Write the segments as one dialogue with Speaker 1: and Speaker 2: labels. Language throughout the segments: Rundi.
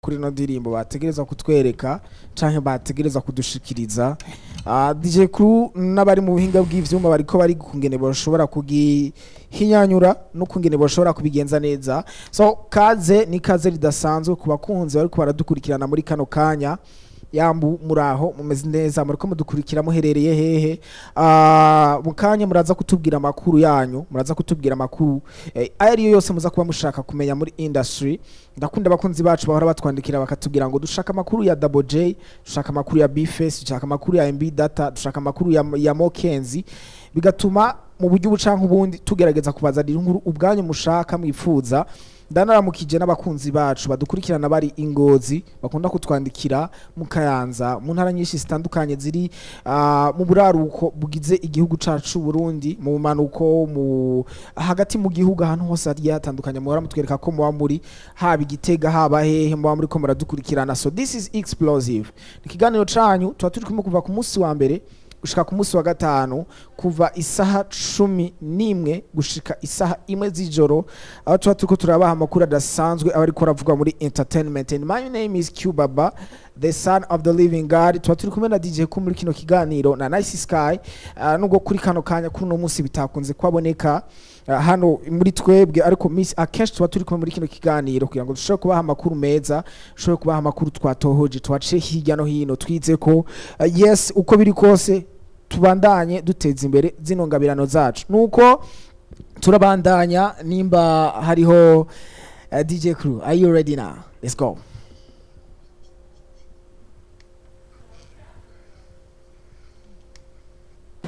Speaker 1: Kuri ino ndirimbo bategereza kutwereka canke bategereza kudushikiriza. DJ Crew n'abari mu buhinga bw'ivyuma bariko bari kungene bashobora kugihinyanyura no kungene bashobora kubigenza neza. So kaze ni kaze ridasanzwe ku bakunzi bariko baradukurikirana muri kano kanya. Yambu, muraho, mumeze neza? Muriko mudukurikira muherereye hehe? Mu kanya muraza kutubwira amakuru yanyu, muraza kutubwira amakuru ayo ariyo yose muza kuba mushaka kumenya muri industry. Ndakunda abakunzi bacu bahora batwandikira bakatubwira ngo dushaka amakuru ya Double J, dushaka amakuru ya Bface, dushaka amakuru ya MB Data, dushaka amakuru ya Mokenzi, bigatuma mu buryo ubu canke ubundi tugerageza kubazanira inkuru ubwanyu mushaka, mwifuza. Ndanaramukije n'abakunzi bacu badukurikirana bari ingozi, bakunda kutwandikira mu Kayanza, mu ntara nyinshi zitandukanye ziri mu buraruko bugize igihugu cacu Burundi, mu bumanuko, mu hagati mu gihugu, ahantu hose hagiye hatandukanye muhora mutwereka ko muba muri, haba Igitega, haba hehe muba muri ko muradukurikirana. So this is Explosive, ni ikiganiro canyu tuba turi kumwe kuva ku munsi wa mbere gushika ku munsi wa gatanu, kuva isaha 11 gushika isaha 1 z'ijoro, aho tuba turiko turabaha amakuru adasanzwe aba ariko aravugwa muri entertainment. And my name is Q Baba, the son of the living God. Tuba turi kumwe na DJ ku muri kino kiganiro na Nice Sky. Nubwo kuri kano kanya, kuri uno munsi bitakunze kwaboneka hano muri twebwe, ariko miss akenshi tuba turi kumwe muri kino kiganiro kugira ngo dushobore kubaha amakuru meza, dushobore kubaha amakuru twatohoje, twaciye hirya no hino, twize ko yes, uko biri kose tubandanye duteza imbere zino ngabirano zacu. Nuko turabandanya nimba hariho DJ Crew, are you ready now? Let's go.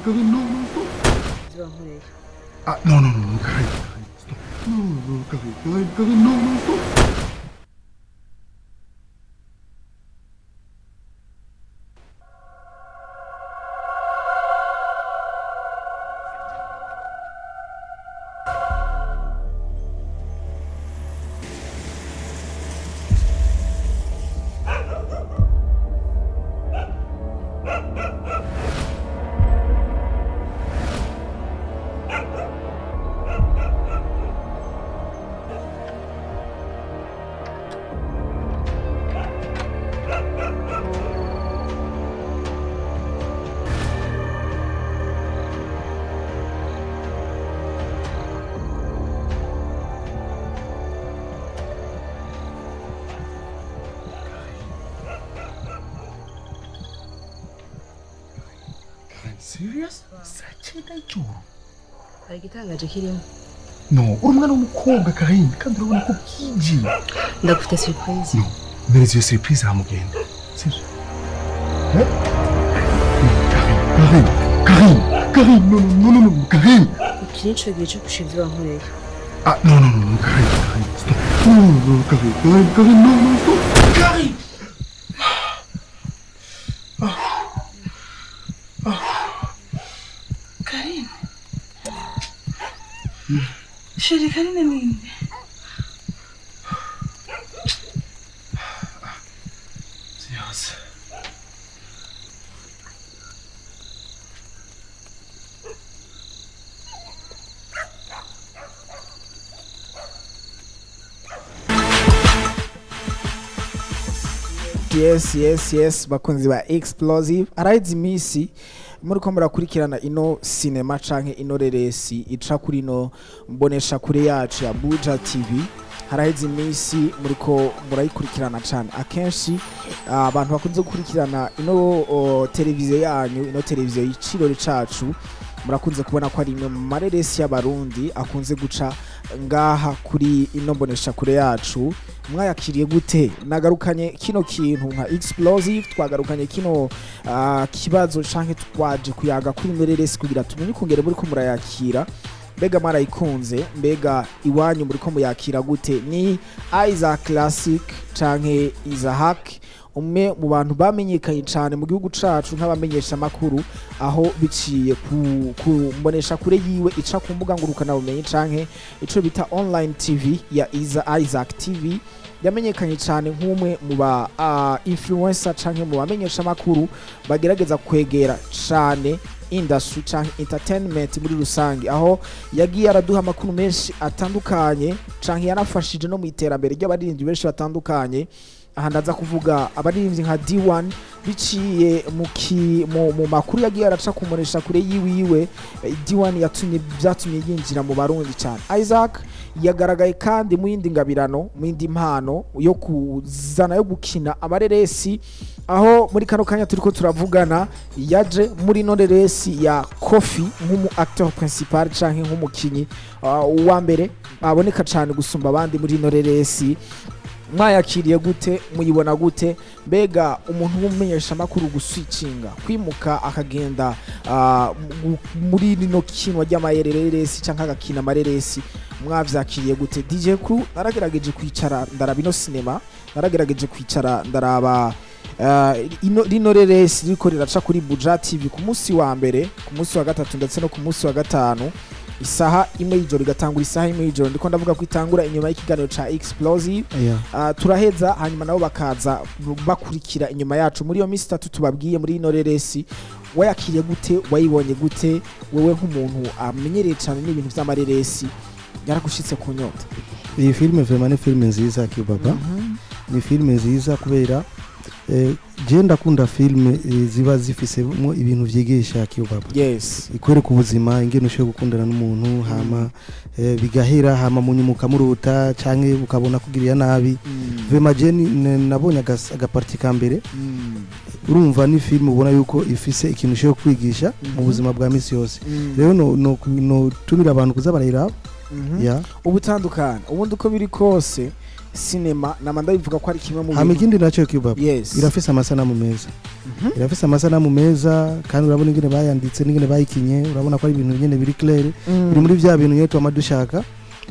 Speaker 2: Karine, non, non, stop.
Speaker 3: Ibyo wankoreye.
Speaker 2: Ah, non, non, non, non, Karine, Karine, stop. Non, non, Karine, Karine, Karine, non, non, stop. Karine, serious? Saa 9 y'ijoro?
Speaker 3: Hari igitangaje kirimo?
Speaker 2: No, uri umwana w'umukobwa Karine, kandi urabona ko bwije.
Speaker 3: Ndagufite surprise.
Speaker 2: No, mpereza iyo surprise hamugenda. Sibyo? Eh? No, Karine, Karine, Karine, Karine, non, non, non, non, non, Karine.
Speaker 3: Iki nico gihe cyo gushima ibyo wankoreye.
Speaker 2: Ah, non, non, non, non, Karine, Karine, stop. Non, non, non, Karine, Karine, Karine, non, non, stop. Karine!
Speaker 4: Karine. Chérie, Karine ninde?
Speaker 2: Yes.
Speaker 1: Yes, bakunzi ba Explosive, araheze iminsi muriko murakurikirana ino sinema canke ino reresi ica kuri ino mbonesha kure yacu ya Buja TV. Haraheze iminsi muriko murayikurikirana cane. Akenshi abantu bakunze gukurikirana ino televiziyo yanyu, ino televiziyo y'icirori cacu, murakunze kubona ko ari imwe mu mareresi y'Abarundi akunze guca ngaha kuri ino mbonesha kure yacu. Mwayakiriye gute? Nagarukanye kino kintu nka Explosive, twagarukanye kino kibazo canke twaje kuyaga kuri ino reresi kugira tumenye ukungere muriko murayakira. Mbega mwarayikunze? Mbega iwanyu muriko muyakira gute? Ni Isaac Classic canke Isaac, umwe mu bantu bamenyekanye cyane mu gihugu cacu nk'abamenyesha makuru, aho biciye ku mbonesha kure yiwe ica ku mbuga ngurukana bumenyi canke ico bita online TV ya Isaac TV, yamenyekanye cyane nk'umwe mu ba influencer canke mu bamenyesha makuru bagerageza kwegera cane industry canke entertainment muri rusange, aho yagiye araduha amakuru menshi atandukanye canke yarafashije no mu iterambere ry'abaririmbyi benshi batandukanye. Aha ndaza kuvuga abaririmbyi nka D1 biciye mu makuru yagiye araca kumuresha kure yiwiwe. D1 yatumye, byatumye yinjira mu Barundi cyane. Isaac yagaragaye kandi mu yindi ngabirano, mu yindi mpano yo kuzana, yo gukina amareresi, aho muri kano kanya turiko turavugana yaje muri ino reresi ya Kofi nk'umu acteur principal canke nk'umukinyi wa mbere aboneka cyane gusumba abandi muri ino reresi. Mwayakiriye gute? Muyibona gute? Mbega umuntu w'umumenyesha makuru guswicinga, kwimuka akagenda muri rino kinwa ry'amayereresi canke agakina amareresi, mwavyakiriye gute? DJ Crew, naragerageje kwicara ndaraba ino cinema, naragerageje kwicara ndaraba rino reresi ririko riraca kuri Buja TV ku munsi wa mbere, ku munsi wa gatatu ndetse no ku munsi wa gatanu, isaha 1 y'ijoro igatangura. Isaha 1 y'ijoro ndiko ndavuga ko itangura inyuma y'ikiganiro ca Explosive. Turaheza, hanyuma nabo bakaza bakurikira inyuma yacu muri iyo minsi 3 tubabwiye muri ino reresi. Wayakiriye gute? Wayibonye gute wewe nk'umuntu amenyereye cyane n'ibintu vy'amareresi? Yaragushitse ku nyota?
Speaker 5: Iyi filime vraiment ni filime nziza, Kibaba. Ni filime nziza kubera je ndakunda filime ziba zifisemo ibintu vyigisha, Kibaba. Ikwereka ubuzima, ingene ushoboye gukundana n'umuntu, hama bigahera, hama munyuma ukamuruta canke ukabona kugirira nabi. Vraiment je nabonye agapartie ka mbere. Urumva ni filime ubona yuko ifise ikintu ushobora kwigisha mu buzima bwa misi yose. Rero no tumira abantu kuza barayiraba. Ya.
Speaker 1: Ubutandukana ubundi uko biri kose, sinema nama ndabivuga ko ari kimwe mu
Speaker 5: Hama
Speaker 1: bintu.
Speaker 5: ikindi nacyo, Kibaba, irafise amasanamu meza. Irafise amasanamu meza kandi urabona ingene bayanditse n'ingene bayikinye, urabona ko ari ibintu nyene biri clair. Biri muri vya bintu nyene twama dushaka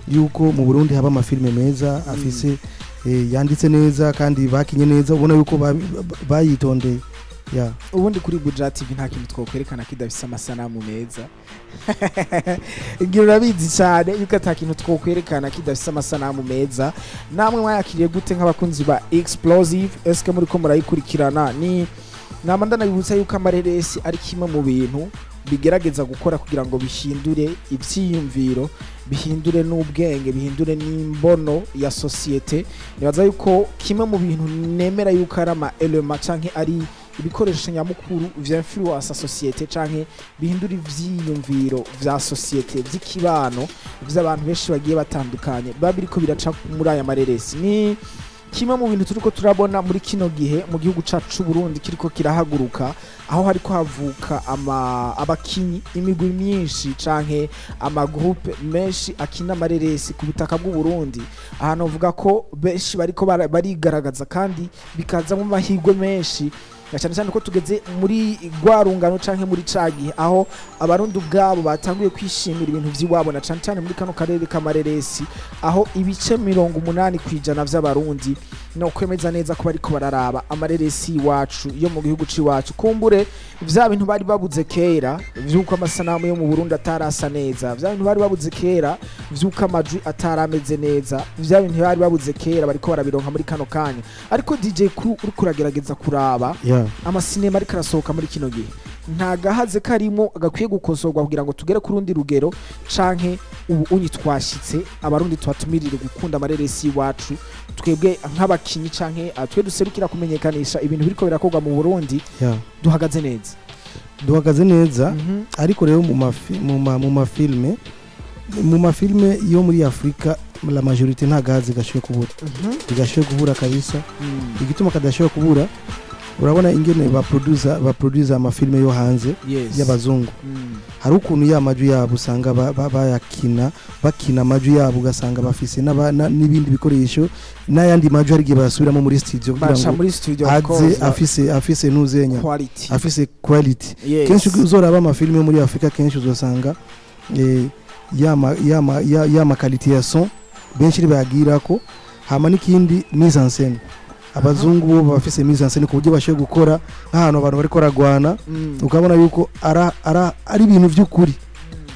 Speaker 5: yuko mu Burundi haba amafilime meza afise yanditse neza kandi bakinye neza, ubona yuko bayitondeye, ya.
Speaker 1: Ubundi kuri Buja TV nta kintu twokwerekana kidafise amasanamu meza. Ngira urabizi cyane yuko ata kintu twokwerekana kidafise amasanamu meza. Namwe mwayakiriye gute nk'abakunzi ba Explosive? Eske muri ko murayikurikirana? Ni nama ndanabibutsa yuko amareresi ari kimwe mu bintu bigerageza gukora kugira ngo bihindure ivyiyumviro, bihindure n'ubwenge, bihindure n'imbono ya société. Nibaza yuko kimwe mu bintu nemera yuko ari ama éléments canke ari ibikoresho nyamukuru vya influence société canke bihindura ivyiyumviro vya société, vy'ikibano, vy'abantu benshi bagiye batandukanye, biba biriko biraca muri aya mareresi. Ni kimwe mu bintu turiko turabona muri kino gihe mu gihugu cacu c'u Burundi kiriko kirahaguruka, aho hariko havuka ama abakinyi, imigwi myinshi canke amagroupe menshi akina amareresi ku butaka bw'u Burundi. Ahantu bavuga ko benshi bariko barigaragaza kandi bikazamo amahirwe menshi, na cyane cyane ko tugeze muri rwa rungano canke muri ca gihe aho Abarundi ubwabo batanguye kwishimira ibintu vy'iwabo, na cane cyane muri kano karere k'amareresi, aho ibice 80% vy'Abarundi no kwemeza neza ko bariko bararaba amareresi iwacu yo mu gihugu c'iwacu. Kumbure vya bintu bari babuze kera vy'uko amasanamu yo mu Burundi atarasa neza, vya bintu bari babuze kera vy'uko amajwi atarameze neza, vya bintu bari babuze kera bariko barabironka muri kano kanya. Ariko DJ Crew, uriko uragerageza kuraba amasinema ariko arasohoka muri kino gihe, nta gahaze karimo gakwiye gukosorwa kugira ngo tugere ku rundi rugero, canke ubu unyi twashitse, Abarundi tubatumirire gukunda amareresi y'iwacu, twebwe nk'abakinyi canke twe duserukira kumenyekanisha ibintu biriko birakorwa mu Burundi, duhagaze neza?
Speaker 5: Duhagaze neza, ariko rero mu mafilme yo muri Afurika, la majorité nta gahazi gashoboye kubura, bigashoboye kubura kabisa. Igituma kadashoboye kubura, urabona ingene baproduza amafilme yo hanze y'abazungu. Hari ukuntu ya majwi yabo usanga bayakina, bakina amajwi yabo, ugasanga bafise n'ibindi bikoresho n'ayandi majwi, hari igihe bayasubiramo muri studio kugira
Speaker 1: baca
Speaker 5: ngo
Speaker 1: muri studio, of
Speaker 5: aze
Speaker 1: course,
Speaker 5: afise ntuzenya
Speaker 1: quality.
Speaker 5: Afise quality. Kenshi uzoraba amafilme yo muri Afurika, kenshi uzosanga yama qualité ya son benshi bayagirako. Hama n'ikindi, mise en scène. Abazungu bo bafise mise en scène ku buryo bashoboye gukora nk'ahantu abantu bariko baragwana, ukabona yuko ari ibintu by'ukuri,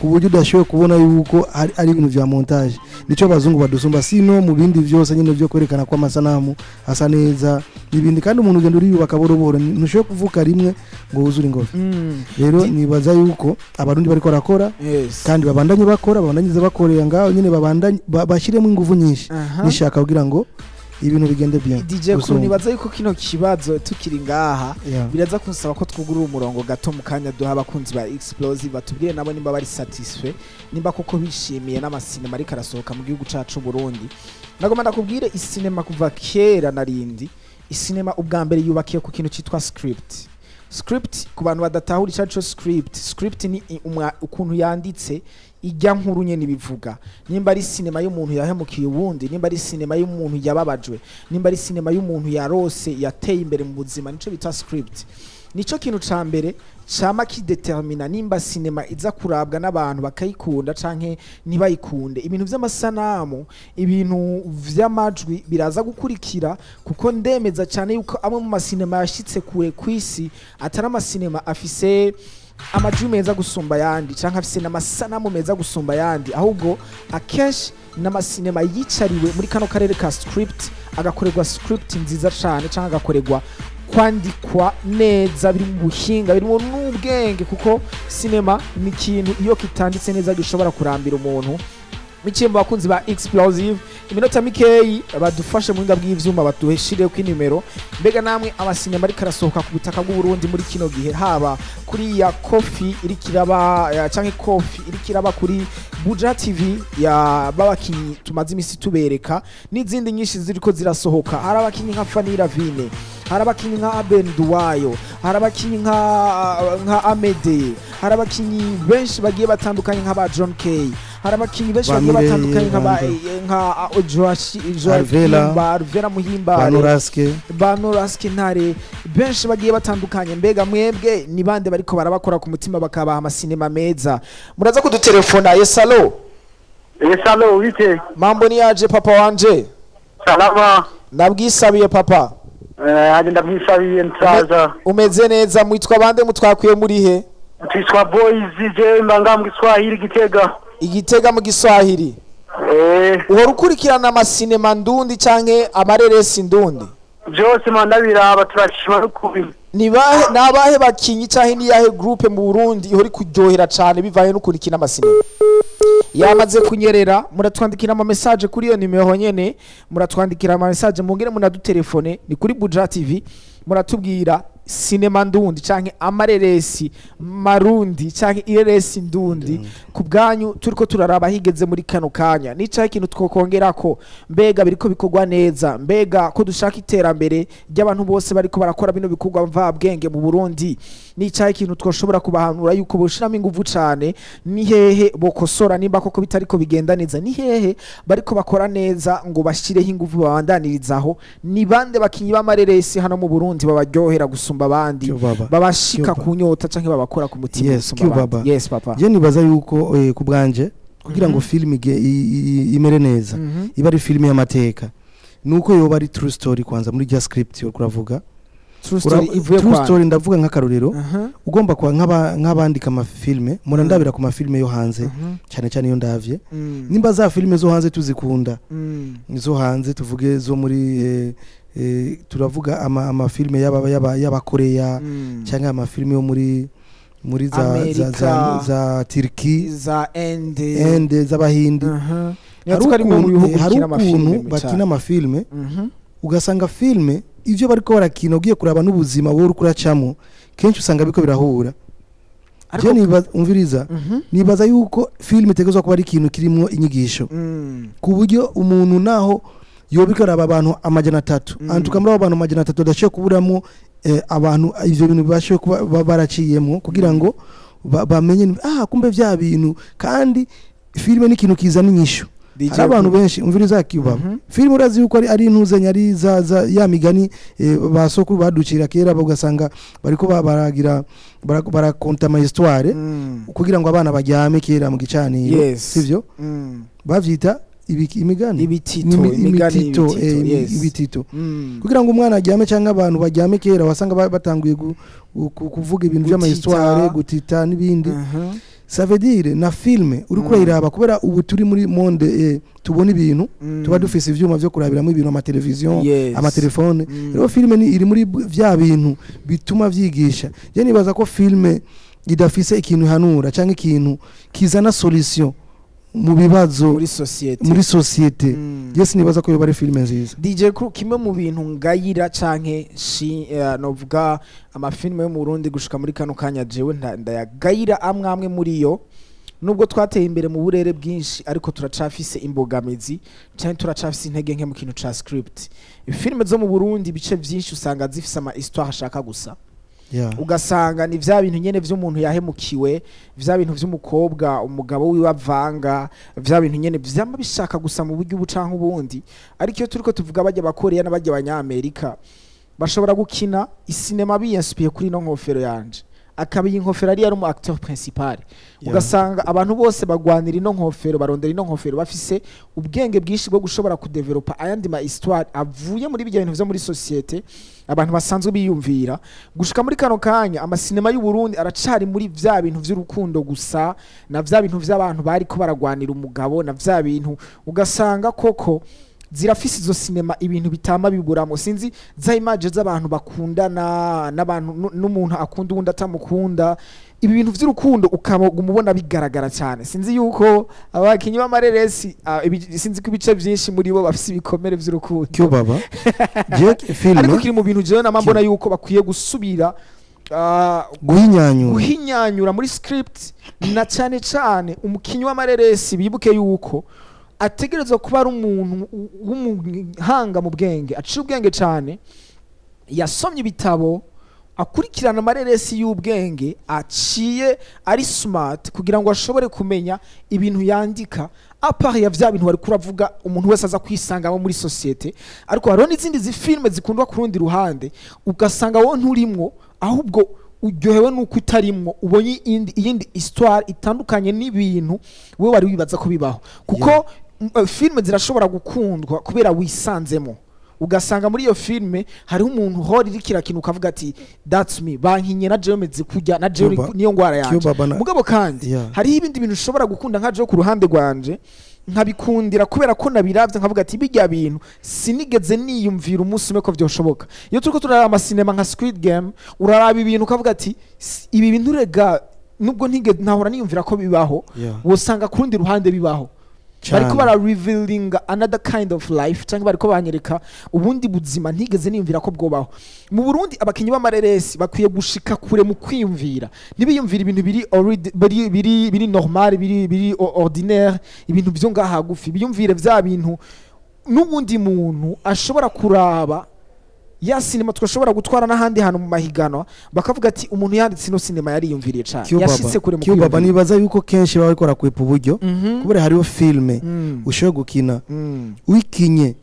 Speaker 5: ku buryo udashoboye kubona yuko ari ibintu vya montage. Nico abazungu badusumba. Sino mu bindi vyose nyine byo kwerekana ko amasanamu asa neza n'ibindi, kandi umuntu ugenda uriyubaka buhoro buhoro, ntushoboye kuvuka rimwe ngo wuzure ingofi. Rero nibaza yuko Abarundi bariko barakora kandi babandanye bakora, babandanye bakorera ngaho nyine, babandanye bashyiremo ingufu nyinshi nishaka kugira ngo Ibintu bigende bien.
Speaker 1: DJ Kuru,
Speaker 5: Gusumba.
Speaker 1: nibaza yuko kino kibazo tukiri ngaha biraza kunsaba ko twugurura umurongo gato mu kanya, duha abakunzi ba Explosive batubwire nabo nimba bari satisfait, nimba koko bishimiye n'amasinema ariko arasohoka mu gihugu cacu Burundi. Nagomba ndakubwire, isinema kuva kera narindi, isinema ubwa mbere yubakiye ku kintu cyitwa script. Script, ku bantu badatahura ico arico script, script ni ukuntu yanditse ijya nkuru nyene ibivuga. Nimba ari sinema y'umuntu yahemukiye uwundi, nimba ari sinema y'umuntu yababajwe, nimba ari sinema y'umuntu yarose yateye imbere mu buzima, nico bita script. Nico kintu ca mbere cama kidetermina nimba sinema iza kurabwa n'abantu bakayikunda canke ntibayikunde. Ibintu vy'amasanamu, ibintu vy'amajwi biraza gukurikira, kuko ndemeza cyane yuko amwe mu masinema yashitse kure kw'isi atari amasinema afise amajwi meza gusumba ayandi canke afise n'amasanamu meza gusumba ayandi, ahubwo akenshi n'amasinema yicariwe muri kano karere ka script, agakorerwa script nziza cane canke agakorerwa kwandikwa neza, biri mu buhinga, birimo n'ubwenge, kuko sinema ni ikintu iyo kitanditse neza gishobora kurambira umuntu. Biciye mu bakunzi ba Explosive, iminota mikeyi badufashe mu buhinga bw'ivyuma baduheshire ku inimero. Mbega namwe, amasinema ariko arasohoka ku butaka bw'u Burundi muri kino gihe, haba kuri ya Kofi iriko iraba canke Kofi iriko iraba kuri Buja TV ya babakinyi tumaze imisi tubereka, n'izindi nyinshi ziriko zirasohoka, hari abakinyi nka Fanny Ravine, hari abakinyi nka Aben Duwayo, hari abakinyi nka Amede, hari abakinyi benshi bagiye batandukanye nka ba John Kay, hari abakinyi benshi
Speaker 5: Ba
Speaker 1: bagiye
Speaker 5: Mireille,
Speaker 1: batandukanye nka ba
Speaker 5: bande.
Speaker 1: nka Joashi
Speaker 5: Alvera.
Speaker 1: ba Alvera Muhimbare,
Speaker 5: Banuraske.
Speaker 1: Ba Noraske Ntare, benshi bagiye batandukanye. Mbega mwebwe ni bande bariko barabakora ku mutima bakabaha amasinema meza? Muraza kudutelefona. Yes, allo?
Speaker 6: Yes, allo, bite?
Speaker 1: Mambo ni yaje, papa wanje?
Speaker 6: Salama.
Speaker 1: Ndabwisabiye, papa.
Speaker 6: Hadi ndabwisabiye, nsaza.
Speaker 1: Umeze neza? Mwitwa bande? Mutwakwiye muri he?
Speaker 6: Twitwa Boys, je mbanga mu Kiswahili Gitega.
Speaker 1: Igitega mu Giswahili?
Speaker 6: Eh.
Speaker 1: Uhora ukurikirana amasinema ndundi canke amareresi ndundi?
Speaker 6: Byose mandabiraba, turashima n'ukuri.
Speaker 1: Ni bahe, ni abahe bakinyi canke ni yahe groupe mu Burundi ihora ikuryohera cane bivanye n'ukuntu ikina amasinema? Yamaze kunyerera. Muratwandikira ama message kuri iyo nimero nyene, muratwandikira ama message, mungere munadutelefone, ni kuri Buja TV. Muratubwira sinema ndundi canke amareresi marundi canke ireresi ndundi ku bwanyu turiko turaraba higeze muri kano kanya, nicaye ikintu twokongerako. Mbega biriko bikorwa neza? Mbega ko dushaka iterambere ry'abantu bose bariko barakora bino bikorwa mvabwenge mu Burundi, nicaye ikintu twoshobora kubahanura yuko boshiramo inguvu cane? Ni hehe bokosora nimba koko bitariko bigenda neza? Ni hehe bariko bakora neza ngo bashireho inguvu babandanirizaho? Ni bande bakinyi b'amareresi hano mu Burundi babaryohera gusumba abandi,
Speaker 5: Kyubaba.
Speaker 1: babashika
Speaker 5: Kyubaba.
Speaker 1: ku nyota canke babakora ku mutima
Speaker 5: Yes,
Speaker 1: gusumba abandi?
Speaker 5: Kyubaba.
Speaker 1: Yes, papa.
Speaker 5: Je nibaza yuko ku bwanje, kugira ngo filime imere neza, iba ari filime y'amateka, nuko yoba ari true story kwanza muri rya script yo kuravuga.
Speaker 1: True story ivuye
Speaker 5: True
Speaker 1: kwa
Speaker 5: story, ndavuga nk'akarorero, ugomba kuba nk'abandika amafilme, murandabira ku mafilme yo hanze, cyane cyane iyo ndavye, nimba za filime zo hanze tuzikunda, zo hanze tuvuge zo muri turavuga amafilme y'abakoreya cyangwa amafilme yo muri
Speaker 1: Amerika.
Speaker 5: za Turki,
Speaker 1: za Ende.
Speaker 5: Ende, z'Abahindi.
Speaker 1: Niyo ari mu bihugu
Speaker 5: Hari
Speaker 1: bikina
Speaker 5: ukuntu
Speaker 1: amafilme
Speaker 5: bakina
Speaker 1: cyane.
Speaker 5: amafilme, ugasanga filme ivyo bariko barakina, ugiye kuraba n'ubuzima wowe uriko uracamo, kenshi usanga biriko birahura.
Speaker 1: Ariko
Speaker 5: Je nibaza, umviriza, nibaza yuko filime itegerezwa kuba ari ikintu kirimwo inyigisho, ku buryo umuntu naho yoba araba abantu 300, antuka muri abo bantu 300 adashoboye kuburamo abantu ivyo bintu bashoboye kuba baraciyemwo, kugira ngo bamenye kumbe vya bintu. Kandi filime ni ikintu kizana inyishu.
Speaker 1: DJ
Speaker 5: Hari abantu benshi, umviriza kibaba, filime urazi yuko ari intuzanya, ari za ya migani ba sokuru baducira kera, ugasanga bariko baragira barakonta ama histoire kugira ngo abana baryame kera mu gicaniro, sivyo? Bavyita imigani.
Speaker 1: Ibitito.
Speaker 5: Imigani,
Speaker 1: imigani,
Speaker 5: ibitito,
Speaker 1: ibitito, yes.
Speaker 5: Ibitito kugira ngo umwana aryame cyangwa abantu baryame. Kera wasanga batanguye kuvuga ibintu
Speaker 1: Gutita.
Speaker 5: by'amahistoire, gutita n'ibindi. Ça veut dire na filme uriko urayiraba, kubera ubu turi muri monde tubona ibintu, tuba dufise ivyuma vyo kurabiramo ibintu, amateleviziyo, amatelefone. Rero filme ni iri muri vya bintu bituma vyigisha. Je nibaza ko filme idafise ikintu ihanura cyangwa ikintu kizana solution mu bibazo
Speaker 1: muri société.
Speaker 5: Muri société. Yes, nibaza ko yoba ari filime nziza.
Speaker 1: DJ Crew, kimwe mu bintu ngayira canke novuga amafilime yo mu Burundi gushika muri kano kanya, jewe ndayagayira amwe amwe muri yo. Nubwo twateye imbere mu burere bwinshi, ariko turacafise imbogamizi canke turacafise intege nke mu kintu ca script. Filime zo mu Burundi, ibice vyinshi usanga zifise ama histoire ashaka gusa, ugasanga ni vya bintu nyene vy'umuntu yahemukiwe, vya bintu vy'umukobwa umugabo wiwe avanga, vya bintu nyene vyama bishaka gusa mu buryo ubu canke ubundi. Ariko iyo turiko tuvuga bajya abakoreya n'abajya abanyamerika, bashobora gukina isinema biyinspiye kuri ino nkofero yanje, akaba iyi nkofero ari yari umu acteur principal, ugasanga abantu bose bagwanira ino nkofero, barondera ino nkofero, bafise ubwenge bwinshi bwo gushobora kudevelopa ayandi ma histoire avuye muri bijya bintu vyo muri société abantu basanzwe biyumvira. Gushika muri kano kanya, amasinema y'u Burundi aracari muri vya bintu vy'urukundo gusa, na vya bintu vy'abantu bariko baragwanira umugabo, na vya bintu ugasanga koko zirafise izo sinema ibintu bitama biburamo, sinzi, za image z'abantu bakundana n'abantu n'umuntu akunda uwundi atamukunda, ibi bintu vy'urukundo ukaba umubona bigaragara cyane. Sinzi yuko abakinyi b'amareresi, sinzi ko ibice vyinshi muri bo bafise ibikomere vy'urukundo.
Speaker 5: Kyo baba je filime.
Speaker 1: Ariko kiri mu bintu jewe nama mbona yuko bakwiye gusubira
Speaker 5: guhinyanyura.
Speaker 1: Guhinyanyura muri script, na cyane cyane umukinyi w'amareresi bibuke yuko ategerezwa kuba ari umuntu w'umuhanga mu bwenge, aciye ubwenge cyane, yasomye ibitabo, akurikirana amareresi y'ubwenge, aciye ari smart kugira ngo ashobore kumenya ibintu yandika, à part ya vya bintu bari kuravuga umuntu wese aza kwisangamo muri société. Ariko hariho n'izindi zifilme zikundwa ku rundi ruhande, ugasanga wowe nturimwo, ahubwo uryohewe nuko utarimwo, ubonye iyindi histoire itandukanye n'ibintu wowe wari wibaza ko bibaho, kuko filme zirashobora gukundwa kubera wisanzemo, ugasanga muri iyo filme hariho umuntu hora iriko irakina, ukavuga ati: "That's me, bankinye na jewe meze kurya na jewe." Niyo ngwara yanje.
Speaker 5: Kyo baba
Speaker 1: Mugabo kandi hariho ibindi bintu ushobora gukunda nka jewe ku ruhande rwanje, nkabikundira kubera ko nabiravye nkavuga ati: "Bijya bintu sinigeze niyumvira umunsi umwe ko vyoshoboka." Iyo turiko turaraba amasinema nka Squid Game, uraraba ibintu ukavuga ati: "Ibi bintu rega nubwo ntigeze ntahora niyumvira ko bibaho, wosanga ku rundi ruhande bibaho." Bariko bara revealing another kind of life, cyangwa bariko banyereka ubundi buzima ntigeze niyumvira ko bwobaho mu Burundi. Abakinyi b'amareresi bakwiye gushika kure mu kwiyumvira, ntibiyumvira ibintu biri biri normal, biri ordinaire, ibintu byo ngaha hagufi. Biyumvire vya bintu n'ubundi muntu ashobora kuraba ya sinema twashobora gutwara n'ahandi hantu mu mahiganwa, bakavuga ati: "Umuntu yanditse ino sinema yariyumviriye cane,
Speaker 5: Kyo baba.
Speaker 1: yashitse kure mu
Speaker 5: Kyo baba.
Speaker 1: kwiyumvira."
Speaker 5: Nibaza yuko kenshi baba bariko barakwepa uburyo, kubera hariho filme ushobora gukina, wikinye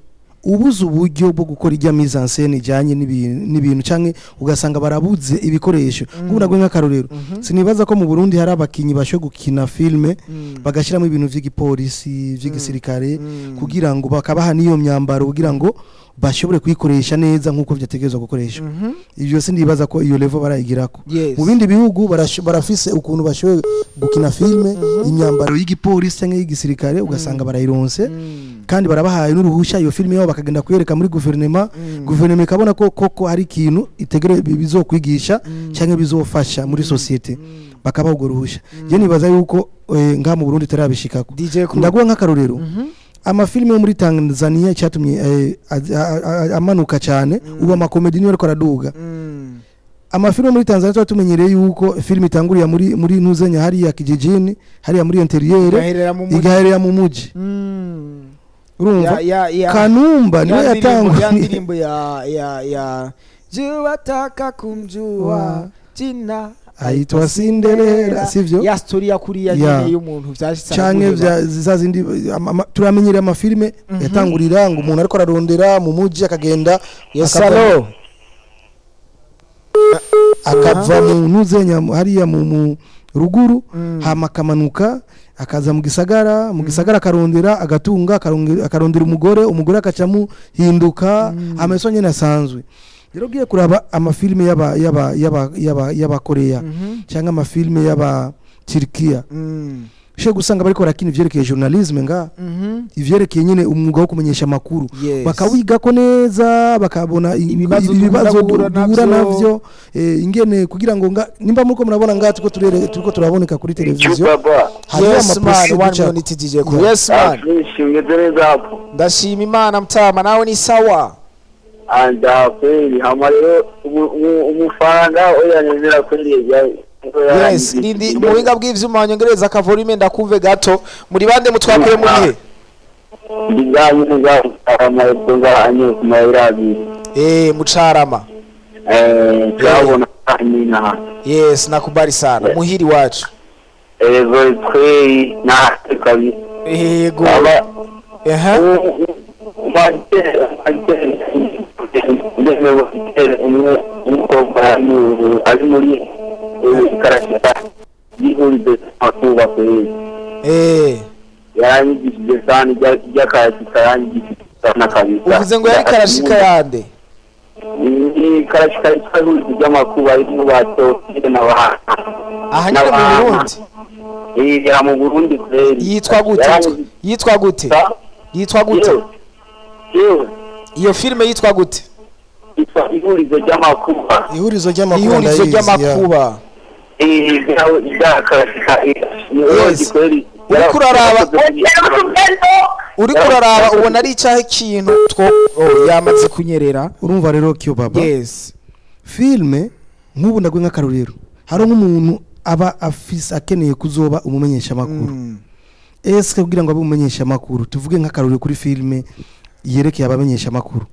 Speaker 5: ubuze uburyo bwo gukora ijya mise en scène ijyanye n'ibintu, canke ugasanga barabuze ibikoresho. Nk'ubu naguhe nk'akarorero, sinibaza ko mu Burundi hari abakinyi bashoboye gukina filme bagashyiramo ibintu vy'igipolisi, vy'igisirikare, kugira ngo bakabaha n'iyo myambaro kugira ngo bashobore kuyikoresha neza nk'uko vyategerezwa gukoreshwa. Ivyo sindibaza ko iyo level barayigirako. Mu bindi bihugu barafise ukuntu bashoboye gukina filme, imyambaro y'igipolisi cyangwa y'igisirikare ugasanga barayironse, kandi barabahaye n'uruhusha, iyo filime yabo bakagenda kuyereka muri guverinema, guverinoma ikabona ko koko hari ikintu itegere bizokwigisha cyangwa bizofasha muri société, bakabaha urwo ruhusha. Je nibaza yuko ngaha mu Burundi tarabishikako.
Speaker 1: DJ Crew.
Speaker 5: Ndaguha nk'akarorero, amafilime yo muri Tanzania cyatumye amanuka cyane, ubu amakomedi niyo ariko araduga. Amafilime muri Tanzania tuba tumenyereye yuko filime itangurira muri ntuzenya hariya kijijini, hariya muri intérieur,
Speaker 1: igaherera mu muji.
Speaker 5: Igaherera mu muji. Urumva,
Speaker 1: Ya.
Speaker 5: Kanumba niwe
Speaker 1: Ya ndirimbo- ya
Speaker 5: yatanguye.
Speaker 1: ndirimbo ya jua taka kumjua jina
Speaker 5: Aitwa Cinderella, sivyo?
Speaker 1: Ya story ya kuriya nyene y'umuntu vyashitse
Speaker 5: canke
Speaker 1: araguheba.
Speaker 5: vya za zindi turamenyereye amafilime yatangurira ngo umuntu ariko ararondera mu muji, akagenda
Speaker 1: Yes,
Speaker 5: akava
Speaker 1: hello.
Speaker 5: Akava mu ntuzenya hariya mu ruguru, hama akamanuka akaza mu gisagara, mu gisagara akarondera agatunga, akarondera umugore, umugore akaca amuhinduka, ameso nyene asanzwe. Rero ugiye kuraba amafilime y'aba y'aba y'aba y'abakoreya cyangwa amafilime y'aba Turkiya, Ushobora gusanga bariko barakina ivyerekeye journalisme nga, ivyerekeye nyene umwuga wo kumenyesha amakuru, bakawigako neza, bakabona
Speaker 1: Ibibazo
Speaker 5: ibibazo
Speaker 1: dukunda guhura
Speaker 5: duhura
Speaker 1: navyo.
Speaker 5: navyo, ingene kugira ngo nimba muriko murabona ngaha turiko turaboneka kuri televiziyo,
Speaker 6: Chubaba.
Speaker 5: hariho
Speaker 1: Yes man,
Speaker 5: ama procédure
Speaker 1: one
Speaker 5: ducako.
Speaker 1: minute, DJ Crew. Yes man.
Speaker 6: Fresh, umeze neza hapo?
Speaker 1: Ndashima Imana mtama, nawe ni sawa?
Speaker 6: Anda kweli, hama rero umufaranga oya nemera kweli
Speaker 1: Yes, rindi mu buhinga bw'ivyuma wanyongereza aka volume ndakumve gato. Muri bande, mutwakuye muri he?
Speaker 6: Ndizanye neza amaheto ngahanye ku mayira abiri.
Speaker 1: Mucarama.
Speaker 6: Turabona nina.
Speaker 1: Yes, nakubali sana muhiri wacu.
Speaker 6: Ego kweli, na kabisa.
Speaker 1: Yego.
Speaker 6: Aba
Speaker 1: Ehe.
Speaker 6: Umukobwa ari muri karasita yihurize akuba kweli. Yaranyigishije sana iby'akarasita, yaranyigishije sana kabisa.
Speaker 1: Uvuze ngo yari karashika yande?
Speaker 6: Ni karashika yitwa ihurizo ry'amakuba irimo ba Teofile na ba
Speaker 1: Aha nyine mu Burundi?
Speaker 6: Yera mu Burundi kweli.
Speaker 1: Yitwa gute? Yitwa gute? Yitwa gute?
Speaker 6: Yewe.
Speaker 1: Iyo filime yitwa gute?
Speaker 6: Yitwa Ihurizo ry'Amakuba.
Speaker 5: Ihurizo ry'Amakuba,
Speaker 1: Ihurizo
Speaker 5: ndayizi, ya.
Speaker 1: ry'Amakuba.
Speaker 6: Karashika.
Speaker 1: Yes. Uriko uraraba ubona ari icyahe kintu two oh, yamaze kunyerera.
Speaker 5: Urumva rero kiyo baba, filme nk'ubu ndaguhe nk'akarorero, hari nk'umuntu aba afise akeneye kuzoba umumenyesha makuru. Eske kugira ngo abe umumenyesha makuru, tuvuge nk'akarorero kuri filme yerekeye abamenyesha makuru,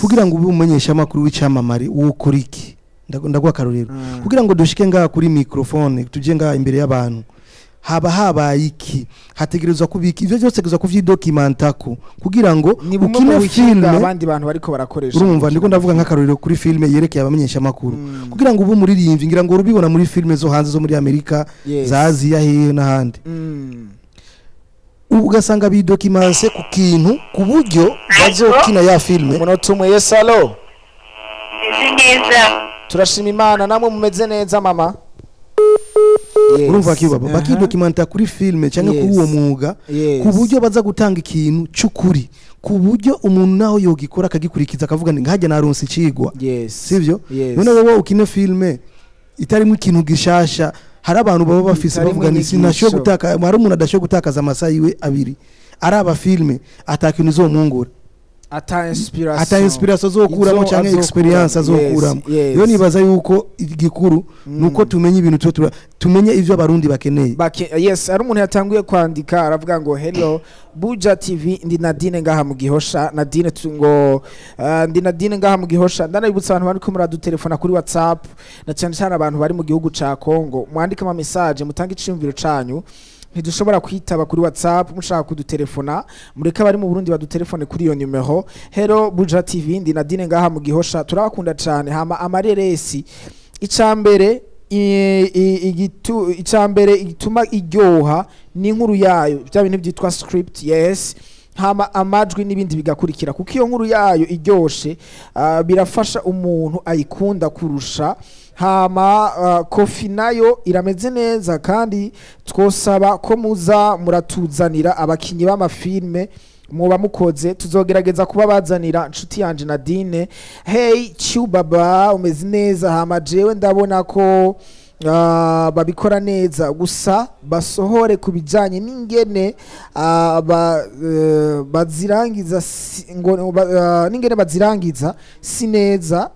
Speaker 5: kugira ngo ube umumenyesha makuru w'icyamamare wokora iki? Ndaguha akarorero, kugira ngo dushike ngaha kuri microphone, tuje ngaha imbere y'abantu, haba habaye iki? Hategerezwa kubika ivyo byose, tegerezwa kuvyidocumentako kugira ngo
Speaker 1: Ni bumwe mu
Speaker 5: ukine
Speaker 1: buhinga
Speaker 5: filme.
Speaker 1: abandi bantu bariko barakoresha.
Speaker 5: Urumva, ndiko ndavuga nk'akarorero kuri filme yerekeye abamenyesha makuru. Kugira ngo ube umuririmbyi, ngira ngo urubibona muri filme zo hanze, zo muri Amerika, za Aziya, hehe n'ahandi, ugasanga bidocumense ku kintu ku buryo bazokina ya filme.
Speaker 1: Umunota umwe. Yes, allo.
Speaker 7: Meze neza.
Speaker 1: Turashima Imana, namwe mumeze neza mama? Yes.
Speaker 5: Urumva kibaba, bakidocumenta kuri filme cyangwa kuri uwo mwuga, ku buryo baza gutanga ikintu cy'ukuri, ku buryo umuntu naho yogikora akagikurikiza, akavuga ngo nkajya naronse icigwa. Sivyo?
Speaker 1: Yes.
Speaker 5: None wowe ukine filme itarimo ikintu gishasha, hari abantu baba bafise
Speaker 1: Itarimo
Speaker 5: bavuga ni
Speaker 1: inyigisho.
Speaker 5: sinashoboye gutaka, hari umuntu adashoboye gutakaza amasaha yiwe abiri araba filme atakintu izomwungura,
Speaker 1: ata inspiration,
Speaker 5: ata inspiration azokuramo
Speaker 1: Izo
Speaker 5: canke
Speaker 1: azokuramo.
Speaker 5: experience azokuramo. Rero nibaza yuko igikuru nuko tumenye ibintu tumenye ivyo Abarundi bakeneye.
Speaker 1: Yes, hari umuntu yatanguye kwandika aravuga ngo: "Hello Buja TV, ndi Nadine ngaha mu Gihosha." Nadine ngo ndi Nadine ngaha mu Gihosha. Ndanabibutsa abantu bariko muradutelefona kuri WhatsApp, na cyane cyane abantu bari mu gihugu ca Congo, mwandike ama message, mutange iciyumviro canyu. Ntidushobora kwitaba kuri WhatsApp. Mushaka kudutelefona, mureke abari mu Burundi badutelefone kuri iyo numero. "Hello Buja TV, ndi Nadine ngaha mu Gihosha, turabakunda cane. Hama amareresi, icambere icambere igituma iryoha ni inkuru yayo, bya bintu byitwa script. Yes, hama amajwi n'ibindi bigakurikira, kuko iyo nkuru yayo iryoshe, birafasha umuntu ayikunda kurusha. Hama kofi nayo irameze neza, kandi twosaba ko muza muratuzanira abakinyi b'amafilme, muba mukoze. Tuzogerageza kuba bazanira." Nshuti yanje Nadine. "Hey Chubaba, umeze neza? Hama jewe ndabona ko babikora neza, gusa basohore ku bijanye n'ingene bazirangiza ngo n'ingene bazirangiza si neza,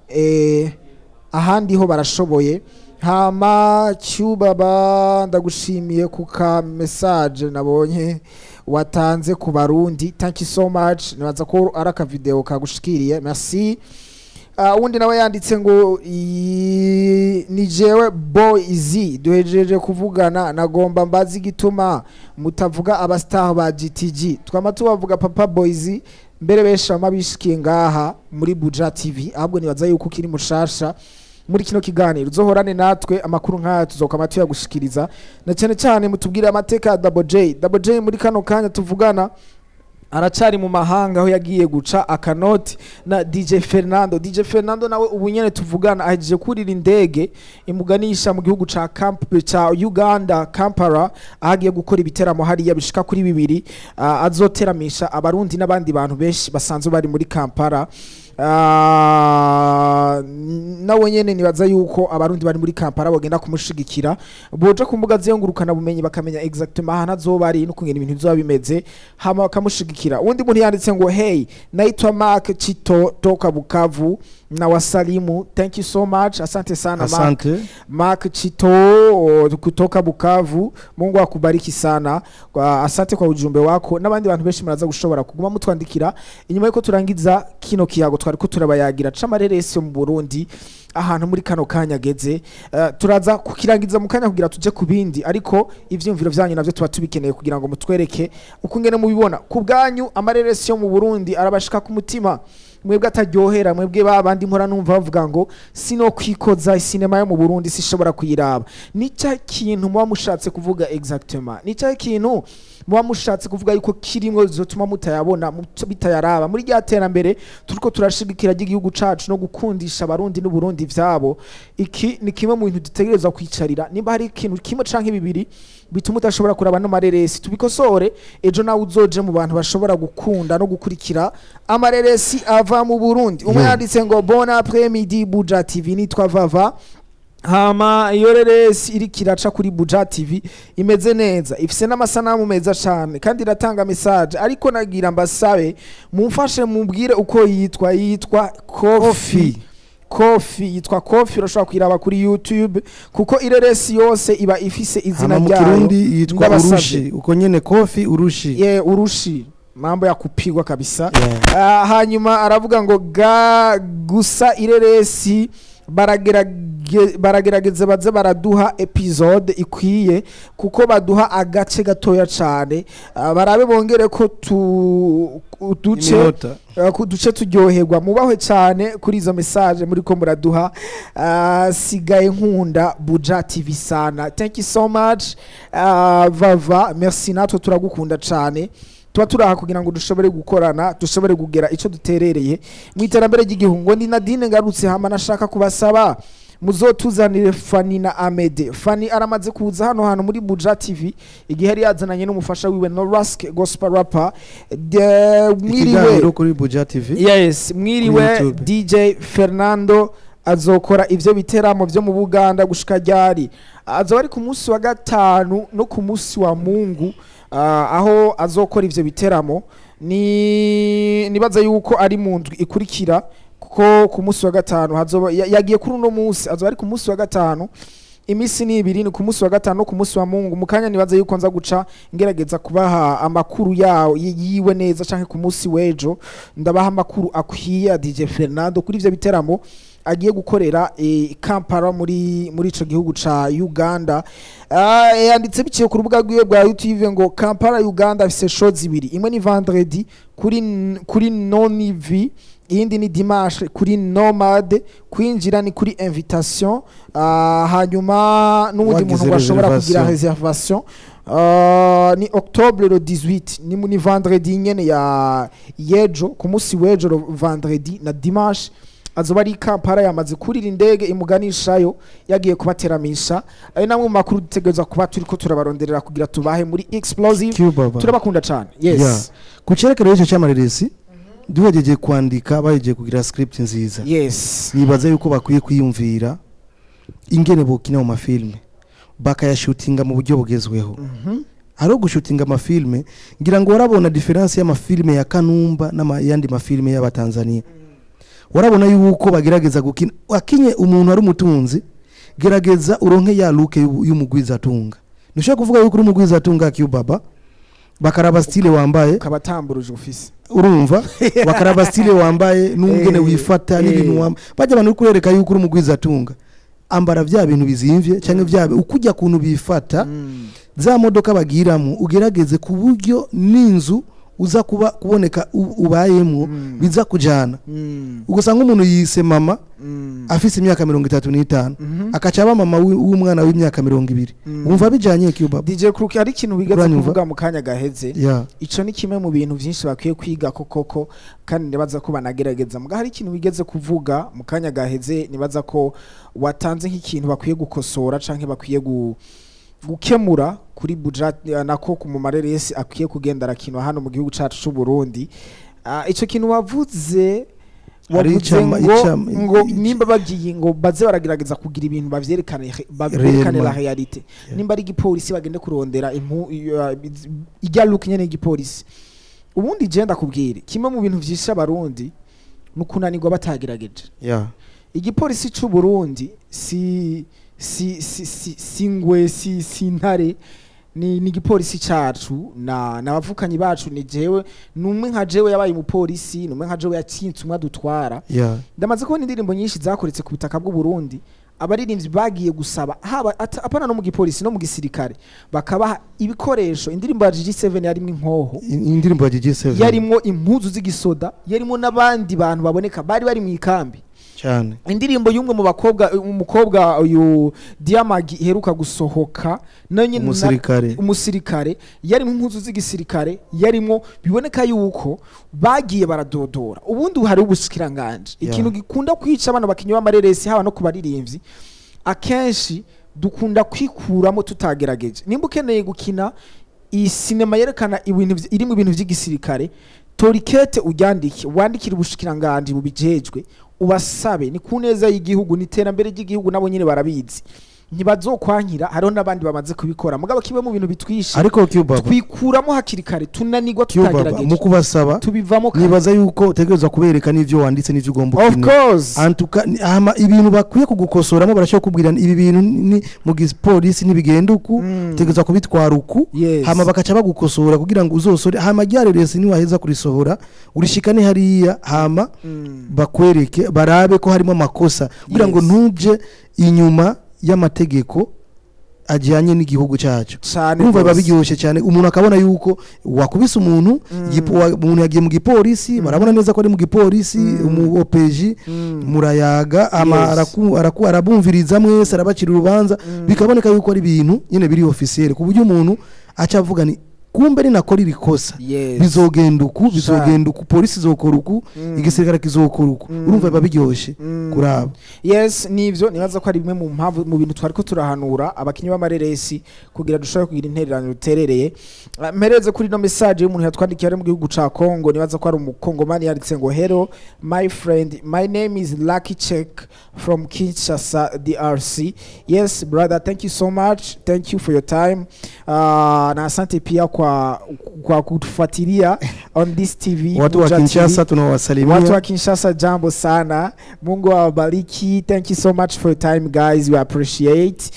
Speaker 1: ahandi ho barashoboye. Hama Cyubaba, ndagushimiye ku ka message nabonye watanze ku Barundi. Thank you so much." Nibaza ko ari aka video kagushikiriye, merci. Uwundi nawe yanditse ngo ni jewe Boy Easy, duhejeje kuvugana, nagomba mbazi igituma mutavuga aba star ba GTG. Twama tubavuga papa Boys, mbere benshi bama bishikiye ngaha muri Buja TV. Ahubwo nibaza yuko ukiri mushasha muri kino kiganiro, uzohorane natwe, amakuru nk'aya tuzokama tuyagushikiriza, na cyane cyane mutubwire amateka ya Double J. Double J muri kano kanya tuvugana Aracari mu mahanga aho yagiye guca akanoti na DJ Fernando. DJ Fernando nawe ubu nyene tuvugana ahejeje kurira indege imuganisha mu gihugu ca Camp ca Uganda, Kampala, aho agiye gukora ibiteramo hariya bishika kuri bibiri, azoteramisha abarundi n'abandi bantu benshi basanzwe bari muri Kampala. Nawe nyene nibaza yuko abarundi bari muri Kampala bagenda kumushigikira, boja ku mbuga ziyungurukana bumenyi bakamenya exactement ahantu azoba ari n'ukungena ibintu bizoba bimeze, hama bakamushigikira. Uwundi muntu yanditse ngo: "Hey, naitwa Mark Chito toka Bukavu na wasalimu." Thank you so much, asante sana Mark.
Speaker 5: Asante.
Speaker 1: Mark Chito kutoka Bukavu, Mungu akubariki sana asante kwa ujumbe wako. N'abandi bantu benshi muraza gushobora kuguma mutwandikira inyuma yuko turangiza kino kiyago twariko turabayagira c'amareresi yo mu Burundi ahantu muri kano kanya ageze. Turaza kukirangiza mu kanya kugira tuje ku bindi, ariko ivyumviro vyanyu navyo tuba tubikeneye kugira ngo mutwereke uko ngene mubibona ku bwanyu. Amareresi yo mu Burundi arabashika ku mutima, mwebwe ataryohera, mwebwe babandi mpora numva bavuga ngo sino kwikoza sinema yo mu Burundi, sishobora kuyiraba. Ni cya kintu muba mushatse kuvuga exactement? Ni cya kintu muba mushatse kuvuga yuko kirimwo zotuma mutayabona, bitayaraba muri rya terambere turiko turashigikira ry'igihugu cacu no gukundisha abarundi n'uburundi vyabo? Iki ni kimwe mu bintu dutegerezwa kwicarira. Nimba hari ikintu kimwe canke bibiri bituma udashobora kuraba no mareresi, tubikosore, ejo nawe uzoje mu bantu bashobora gukunda no gukurikira amareresi ava mu Burundi. Umwe yanditse ngo: "Bon après midi Buja TV, nitwa Vava. Hama iyo reresi iriko iraca kuri Buja TV imeze neza, ifise n'amasanamu meza cane kandi iratanga message, ariko nagira mbasabe mumfashe mubwire uko yitwa." Yitwa Coffee. Coffee, yitwa Coffee. Urashobora kuyiraba kuri YouTube kuko ireresi yose iba ifise izina
Speaker 5: Hama mu
Speaker 1: ryayo.
Speaker 5: Kirundi yitwa
Speaker 1: Ndabasavye.
Speaker 5: Urushi, uko nyene, Kofi Urushi.
Speaker 1: Ye, urushi, mambo ya kupigwa kabisa.
Speaker 5: Yeah.
Speaker 1: Hanyuma aravuga ngo ga gusa ireresi baragerageza baze baraduha episode ikwiye kuko baduha agace gatoya cane. Barabe bongere ko tu uduce
Speaker 5: Iminota.
Speaker 1: Ku duce turyoherwa. Mubahwe cyane kuri izo message muri ko muraduha. Sigaye nkunda Buja TV sana. Thank you so much, Vava, merci. Natwe turagukunda cyane. Tuba turaha kugira ngo dushobore gukorana, dushobore kugera ico duterereye mu iterambere ry'igihugu. Ngo ni Nadine ngarutse, hama nashaka kubasaba muzotuzanire Fani na Amede. Fani aramaze kuza hano hantu muri Buja TV igihe yari yazananye n'umufasha wiwe Norask gospel rapper. Mwiriwe.
Speaker 5: Ikiganiro kuri Buja TV.
Speaker 1: Yes, mwiriwe.
Speaker 5: Kuri YouTube.
Speaker 1: DJ Fernando azokora ivyo biteramo vyo mu Buganda gushika ryari? Azoba ari ku munsi wa gatanu no ku munsi wa Mungu, aho azokora ivyo biteramo. Ni nibaza yuko ari mu ndwi ikurikira, kuko ku munsi wa gatanu hazoba yagiye kuri uno munsi, azoba ari ku munsi wa gatanu. Iminsi ni ibiri, ni ku munsi wa gatanu no ku munsi wa Mungu. Mu kanya nibaza yuko nza guca ngerageza kubaha amakuru yawo yiwe neza, canke ku munsi w'ejo ndabaha amakuru akwiye ya DJ Fernando kuri ivyo biteramo agiye gukorera Kampala muri ico gihugu ca Uganda. Yanditse biciye ku rubuga rwiwe rwa YouTube ngo Kampala Uganda afise show zibiri, imwe ni vendredi kuri Nonivi, iyindi ni dimanche kuri Nomade. Kwinjira ni kuri invitation. Hanyuma n'uwundi muntu
Speaker 5: Wagize
Speaker 1: ngo ashobora kugira
Speaker 5: reservation.
Speaker 1: réservation. Ni octobre le 18, ni vendredi nyene ya yejo, ku munsi w'ejo le vendredi na dimanche azoba ari i Kampala. Yamaze kurira indege imuganishayo, yagiye kubateramisha. Ayo namwe mu makuru dutegerezwa kuba turiko turabaronderera kugira tubahe muri Explosive.
Speaker 5: Cuba.
Speaker 1: Turabakunda cane, yes.
Speaker 5: Yeah. Ku cerekero y'icyo cy'amareresi, duhejeje kwandika, bahejeje kugira script nziza, nibaza yuko bakwiye kwiyumvira ingene bokina mu mafilme, bakayashutinga mu buryo bugezweho. Hariho gushutinga amafilme, ngira ngo warabona différence y'amafilme ya Kanumba n'ayandi mafilme y'abatanzania. Warabona yuko bagerageza gukina, akinye umuntu ari umutunzi, gerageza uronke ya look y'umugwizatunga. Ntushobora kuvuga yuko uri umugwizatunga Cubaba, bakaraba style wambaye,
Speaker 1: Ukabatamburuje ufise.
Speaker 5: Urumva, bakaraba style wambaye n'ungene wifata n'ibintu wambaye, bajya abantu uri kurereka yuko uri umugwizatunga, ambara bya bintu bizimvye cyangwa bya ukujya kuntu bifata, za modoka bagiramo ugerageze ku buryo n'inzu. uza kuba kuboneka ubayemwo biza kujana. Ugasanga umuntu yise mama afise imyaka 35, akaca aba mama w'umwana w'imyaka 20. Wumva bijanye, Cuba?
Speaker 1: DJ Crook, hari ikintu wigeze
Speaker 5: Uranyumva?
Speaker 1: kuvuga mu kanya gaheze.
Speaker 5: Yeah.
Speaker 1: Ico ni kimwe mu bintu vyinshi bakwiye kwiga ko koko, kandi nibaza ko banagerageza. Muga hari ikintu wigeze kuvuga mu kanya gaheze, nibaza ko watanze nk'ikintu bakwiye gukosora canke bakwiye gukemura kuri budget nako ku mu mareresi akwiye kugenda arakinwa hano mu gihugu cacu c'u Burundi. Ico kintu wavuze,
Speaker 5: Hari
Speaker 1: wavuze ngo ngo nimba bagiye ngo baze baragerageza kugira ibintu bavyerekane, bavyerekane la
Speaker 5: Réellement.
Speaker 1: réalité. Nimba ari igipolisi, bagende kurondera impu ijya look nyene y'igipolisi. Ubundi je ndakubwire, kimwe mu bintu vyishe Abarundi ni ukunanirwa batagerageje. Igipolisi c'u Burundi si ngwe, si ntare, ni igipolisi cacu na n'abavukanyi bacu. Ni jewe numwe nka jewe yabaye umupolisi, numwe nka jewe yatsinze umwe adutwara. Ndamaze kubona indirimbo nyinshi zakoretse ku butaka bw'u Burundi, abaririmbyi bagiye gusaba haba apana no mu gipolisi no mu gisirikare, bakabaha ibikoresho. Indirimbo ya GG7 yarimwo inkoho.
Speaker 5: Indirimbo ya GG7.
Speaker 1: Yarimwo impuzu z'igisoda, yarimwo n'abandi bantu baboneka bari mu ikambi.
Speaker 5: Cyane.
Speaker 1: Indirimbo y'umwe mu bakobwa, umukobwa uyu Diamagi iheruka gusohoka, nayo nyene
Speaker 5: Umusirikare.
Speaker 1: Umusirikare, yarimo impuzu z'igisirikare, yarimo biboneka yuko bagiye baradodora. Ubundi hari ubushikiranganje. Ikintu gikunda kwica abana bakinyi b'amareresi, haba no ku baririmbyi, akenshi dukunda kwikuramo tutagerageje. Nimba ukeneye gukina iyi sinema yerekana ibintu irimo ibintu vy'igisirikare, torikete uryandike, wandikire ubushikiranganje bubijejwe, ubasabe. Ni ku neza y'igihugu, ni iterambere ry'igihugu, nabo nyene barabizi, ntibazokwankira. Hariho n'abandi bamaze kubikora. Mugabo kimwe mu bintu bitwishe,
Speaker 5: Ariko Cubaba,
Speaker 1: twikuramo hakiri kare, tunanirwa
Speaker 5: Cubaba, mu
Speaker 1: tutagerageje,
Speaker 5: kubasaba,
Speaker 1: tubivamo kare.
Speaker 5: nibaza yuko utegerezwa kubereka n'ivyo wanditse n'ivyo ugomba
Speaker 1: Of
Speaker 5: ukina.
Speaker 1: course.
Speaker 5: Antuka hama ibintu bakwiye kugukosoramo, barashobora kukubwira ibi bintu ni mu gipolisi ntibigenda uku, utegerezwa kubitwara uku. Hama bakaca bagukosora kugira ngo uzosore. Hama ryareresi niwaheza kurisohora, urishikane hariya, hama bakwereke, barabe ko harimo amakosa kugira ngo ntuje inyuma y'amategeko ajyanye n'igihugu cyacu.
Speaker 1: Cane
Speaker 5: Urumva biba
Speaker 1: gose.
Speaker 5: biryoshye cyane, umuntu akabona yuko wakubise umuntu, umuntu yagiye mu gipolisi, barabona neza ko ari mu gipolisi, umu OPJ murayaga ama arabumviriza mwese, arabacira urubanza, bikaboneka yuko ari ibintu nyine biri officiel, ku buryo umuntu aca avuga ni kumbe ninakora iri kosa bizogenda uku, bizogenda uku, polisi izokora uku, igisirikare kizokora uku. Urumva biba biryoshye kuraba.
Speaker 1: Yes, nivyo. Nibaza ko ari bimwe mu mpamvu, mu bintu twariko turahanura abakinyi b'amareresi kugira dushobore kugira intererano ruterereye. Mpereze kuri no message y'umuntu yatwandikiye ari mu gihugu ca Congo, nibaza ko ari umukongomani. Yanditse ngo: "Hello my friend, my name is Lucky Check from Kinshasa, DRC." Yes brother, thank you so much, thank you for your time, na asante pia kwa kutufuatilia on this TV.
Speaker 5: Watu wa
Speaker 1: Buja
Speaker 5: Kinshasa
Speaker 1: TV.
Speaker 5: tunawasalimia.
Speaker 1: Watu wa Kinshasa, jambo sana, Mungu awabariki. Thank you so much for your time guys, we appreciate.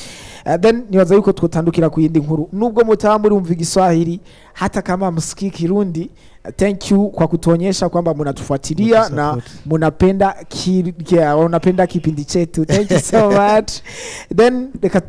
Speaker 1: Then nibaza yuko twotandukira ku yindi nkuru, nubwo mutaba muri umva Igiswahili, hata kama msikii Kirundi, thank you kwa kutuonyesha kwamba mnatufuatilia na
Speaker 5: Mnatusupport.
Speaker 1: munapenda unapenda kipindi chetu. Thank you so much. Then reka.